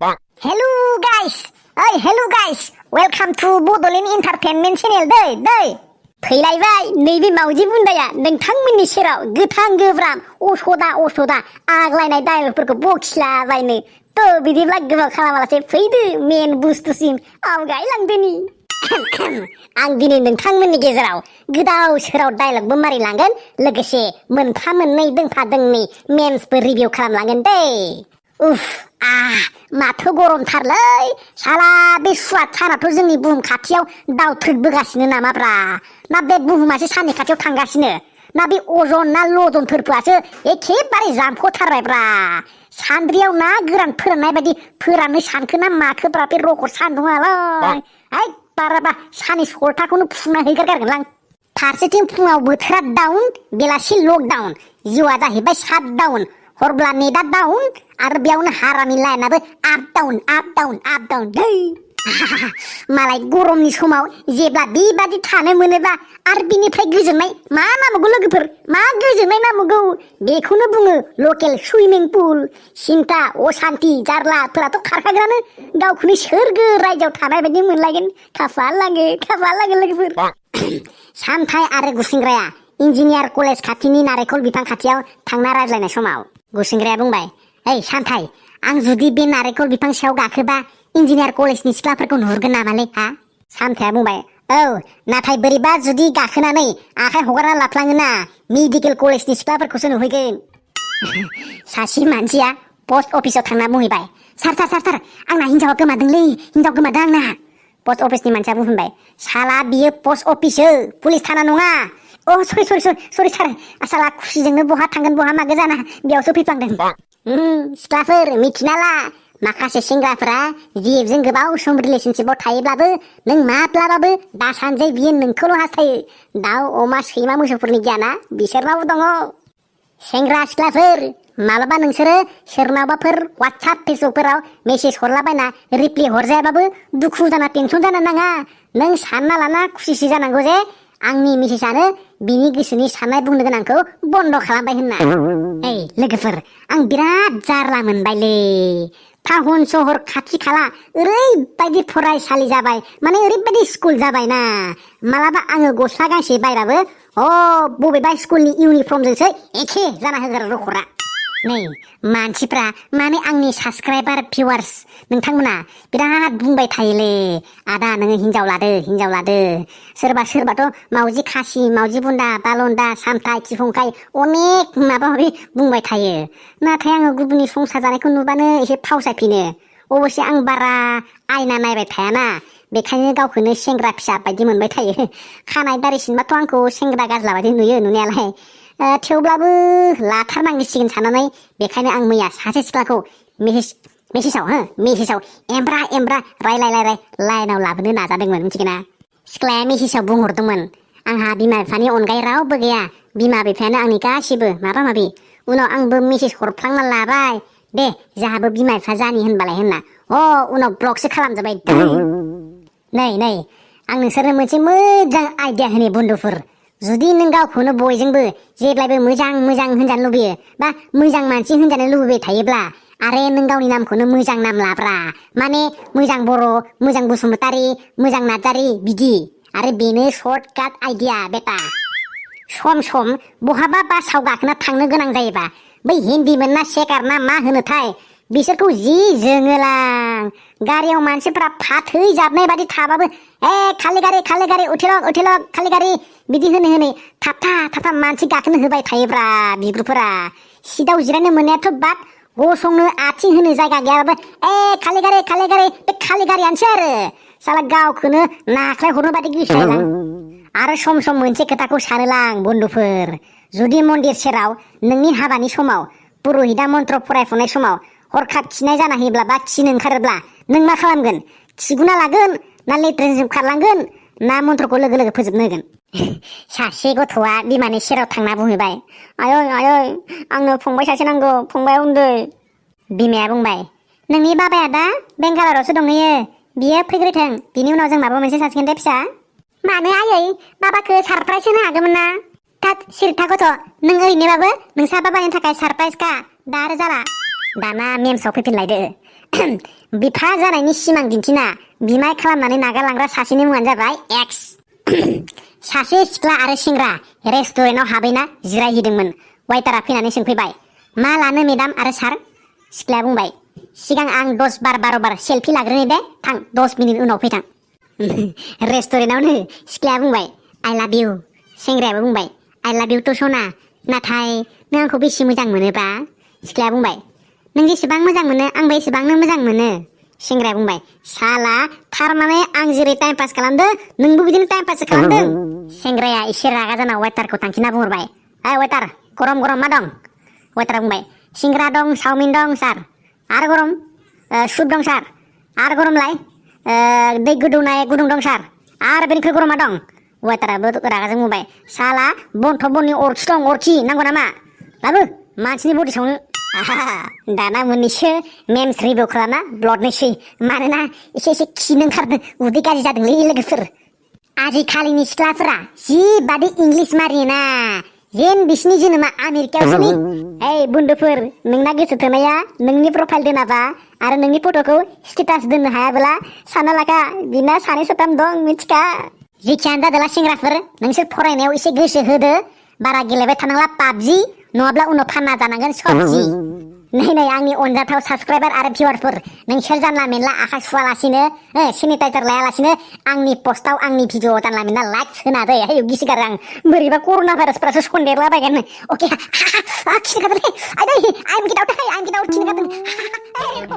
Hello guys, hello guys, welcome to Bodoland Entertainment channel दै फैलायबाय नैबे मावजि बुन्दाया नोंथांमोननि सेराव गोथां गोब्राम असदा आग्लायनाय डायलगफोरखौ बखिलाबायनो तो बिदिब्ला गोबाव खालामालासे फैदो मेन बुस्थुसिम आवगायलांदोनि आं दिनै नोंथांमोननि गेजेराव गोदाव सोराव डायलगबो मारिलांगोन लोगोसे मोनफा मोननै दोंफा दोंनै मेम्सबो रिभिउ खालामलांगोन दै उफ माथो गरमथारलै साला बे सुवाद सानाथ' जोंनि बुहुम खाथियाव दावथ्रोदबोगासिनो नामाब्रा ना बे बुहुमासो साननि खाथियाव थांगासिनो ना बे अजन ना लजन थोरफोआसो एखेबारे जामख'थारबायब्रा सान्द्रियाव ना गोरान फोराननाय बायदि फोराननो सानखो ना माखोब्रा बे रखर सान्दुङालाय है बाराबा साननि सल्टाखौनो फुंना हैगारगारगोनलां फारसेथिं फुङाव बोथोरा डाउन बेलासि लकडाउन जिउआ जाहैबाय सात डाउन हरब्ला नेटआ डाउन आरो बेयावनो हारानि लाइनाबो आप डाउन दै मालाय गरमनि समाव जेब्ला बेबादि थानो मोनोबा आरो बिनिफ्राय गोजोननाय मा नांबावगौ लोगोफोर मा गोजोननाय नांबावगौ बेखौनो बुङो लकेल सुइमिं पुल सिन्ता असान्ति जारलाफोराथ' खारखाग्रानो गावखौनो सोरगो रायजोआव थानाय बायदि मोनलायगोन खाफाल लागो लोगोफोर सामथाय आरो गुसिंग्राया इन्जिनियार कलेज खाथिनि नारेंखल बिफां खाथियाव थांना रायज्लायनाय समाव गुसिंग्राया बुंबाय ओइ सामथाय आं जुदि बे नारेंखल बिफां सायाव गाखोबा इन्जिनियार कलेजनि सिख्लाफोरखौ नुहुरगोन नामालै हा सामथाया बुंबाय औ नाथाय बोरैबा जुदि गाखोनानै आखाइ हगारना लाफ्लाङोना मेडिकेल कलेजनि सिख्लाफोरखौसो नुहैगोन सासे मानसिया पस्ट अफिसाव थांना बुंहैबाय सार आंना हिन्जावा गोमादोंलै हिन्जाव गोमादों आंना पस्ट अफिसनि मानसिया बुंबाय साला बियो पस्ट अफिससो पुलिस थाना नङा अ सरि सार साला खुसिजोंनो बहा थांगोन बहा मागो जाना बेयावसो फैफ्लांदों सिख्लाफोर मिथिना ला माखासे सेंग्राफोरा जिबजों गोबाव सम रिलेशनशिपआव थायोब्लाबो नों माब्लाबाबो दासानजै बियो नोंखौल' हास्थायो दाउ अमा सैमा मोसौफोरनि गियाना बिसोरनावबो दङ सेंग्रा सिख्लाफोर माब्लाबा नोंसोरो सोरनावबाफोर वाट्सएप फेसबुकफोराव मेसेज हरलाबायना रिप्लाय हरजायाबाबो दुखु जाना टेनसन जानो नाङा नों सानना लाना खुसिसो जानांगौ जे आंनि मेसेजानो बिनि गोसोनि साननाय बुंनो गोनांखौ बन्द' खालामबाय होनना ओइ लोगोफोर आं बिराद जारला मोनबायलै टाउन सहर खाथि खाला ओरैबायदि फरायसालि जाबाय माने ओरैबायदि स्कुल जाबायना मालाबा आङो गस्ला गांसे बायबाबो बबेबा स्कुलनि इउनिफर्मजोंसो एखे जाना होग्रा रखरा नै मानसिफ्रा माने आंनि साबस्क्राइबार भिउवार्स नोंथांमोना बिराद बुंबाय थायोलै आदा नोङो हिन्जाव लादो सोरबाथ' मावजि खासि मावजि बुन्दा बालन्दा सामथाय थिफंखाय अनेक माबा माबि बुंबाय थायो नाथाय आङो गुबुननि संसार जानायखौ नुबानो एसे फावसायफिनो अबसे आं बारा आयना नायबाय थायाना बेखायनो गावखौनो सेंग्रा फिसा बायदि मोनबाय थायो खानाय दारि सिनबाथ' आंखौ सेंग्रा गाज्ला बायदि नुयो नुनायालाय थेवब्लाबो लाथारनांसिगोन साननानै बेखायनो आं मैया सासे सिख्लाखौ मेसेजाव एमब्रा रायलाय लाइनाव लाबोनो नाजादोंमोन मिथिगोना सिख्लाया मेसेजाव बुंहरदोंमोन आंहा बिमा बिफानि अनगायै रावबो गैया बिमा बिफायानो आंनि गासिबो माबा माबि उनाव आंबो मेसेज हरफ्लांना लाबाय दे जोंहाबो बिमा बिफा जानि होनबालाय होनना उनाव ब्लकसो खालामजाबाय नै आं नोंसोरनो मोनसे मोजां आइडिया होनो बन्धुफोर जुदि नों गावखौनो बयजोंबो जेब्लायबो मोजां होनजानो लुबैयो बा मोजां मानसि होनजानो लुबैबाय थायोब्ला आरो नों गावनि नामखौनो मोजां नाम लाब्रा माने मोजां बर' मोजां बसुमतारी मोजां नार्जारी बिदि आरो बेनो सर्टकाट आइडिया बेटा सम बहाबा बासाव गाखोना थांनो गोनां जायोबा बै हिन्दीमोन ना सेकार ना मा होनोथाय बिसोरखौ जि जोङोलां गारियाव मानसिफ्रा फाथै जाबनाय बादि थाबाबो खालि गारि उथिलक खालि गारि बिदि होनै थाबथा मानसि गाखोनो होबाय थायोब्रा बिग्रुफोरा सिटाव जिरायनो मोननायाथ' बाद गसंनो आथिं होनो जायगा गैयाबाबो खालि गारि बे खालि गारियानोसै आरो साला गावखौनो नाख्लाय हरनो बादि गोसो जायोलां आरो सम मोनसे खोथाखौ सानोलां बन्धुफोर जुदि मन्दिर सेराव नोंनि हाबानि समाव पुरहिता मन्त्र फरायफुनाय समाव हरखाब खिनाय जाना होयोब्ला बा खिनो ओंखारोब्ला नों मा खालामगोन खिगुना लागोन ना लेट्रिनजों खारलांगोन ना मन्त्रखौ लोगो फोजोबनो होगोन सासे गथ'आ बिमानि सेराव थांना बुंहैबाय आयै आंनो फंबाय सासे नांगौ फंबाया उन्दै बिमाया बुंबाय नोंनि बाबाया दा बेंगालरावसो दंहैयो बियो फैग्रोथों बिनि उनाव जों माबा मोनसे जासिगोन दे फिसा मानो आयै बाबाखौ सारप्राइज होनो हागौमोन ना थाद सिरिथा गथ' नों ओरैनोबाबो नोंसा बाबानि थाखाय सारप्राइजखा दा आरो जाला दाना मेम्सआव फैफिनलायदो बिफा जानायनि सिमां दिन्थिना बिमाय खालामनानै नागारलांग्रा सासेनि मुङानो जाबाय एक्स। सासे सिख्ला आरो सेंग्रा रेस्टुरेन्टाव हाबैना जिरायहैदोंमोन। वाइटारा फैनानै सोंफैबाय, मा लानो मेडाम आरो सार? सिख्लाया बुंबाय, सिगां आं 10 बार सेल्फि लाग्रोनि दे, थां 10 मिनिट उनाव फैथां। रेस्टुरेन्टावनो सिख्लाया बुंबाय, आइ लाभ इउ। सेंग्रायाबो बुंबाय, आइ लाभ इउ थ' सना, नाथाय नों आंखौ बेसे मोजां मोनोबा? सिख्लाया बुंबाय, नों जेसेबां मोजां मोनो आंबो एसेबांनो मोजां मोनो। सेंग्राया बुंबाय, साला थारमाने आं जेरै टाइम पास खालामदो नोंबो बिदिनो टाइम पास खालामदों। सेंग्राया एसे रागा जाना वाइटारखौ थांखिना बुंहरबाय, ओइ वाइटार, गरम गरम मा दं? वाइटारा बुंबाय, सिंग्रा दं, चावमिन दं सार। आरो गरम? सुप दं सार। आरो गरमलाय? दै गोदौनाय गुदुं दं सार। आरो बेनिख्रुइ गरमा दं? वाइटाराबो रागाजों बुंबाय, साला बनथ' बननि अरखि दं, अरखि नांगौ नामा? लाबो मानसिनि बडि सावनो। दाना मोननैसो मेम्स रिभिउ खालामना ब्लडनोसै, मानोना एसे खिनो ओंखारदों, उदै गाज्रि जादोंलै लोगोफोर। आजिखालिनि सिख्लाफोरा जिबादि इंलिस मारियोना, जेन बिसिनि जोनोमा आमेरिकायावसोलै। ओइ बुन्दुफोर, नोंना गोसो थोनाया नोंनि प्रफाइल दोनाबा आरो नोंनि फट'खौ स्टेटास दोननो हायाब्ला सानना लाखा बिना 2-3 दं मिथिखा। जेखियानो जादोला सेंग्राफोर, नोंसोर फरायनायाव एसे गोसो होदो, बारा गेलेबाय थानांला पाबजि, नङाब्ला उनाव फानना जानांगोन सबजि। नै आंनि अनजाथाव साबसक्राइबार आरो भिउवारफोर, नोंसोर जानला मेनला आखाइ सुवालासिनो, सेनिटाइजार लायालासिनो आंनि पस्टआव आंनि भिडिअ'आव जानला मेनला लाइक्स होना दै। आयौ गिसिगारो आं, बोरैबा कर'ना भाइरासफोरासो सन्देरलाबायगोन। अके खिनो खादोंलै, आइ दै, आइ एम गेट आउट, खिनो खादों।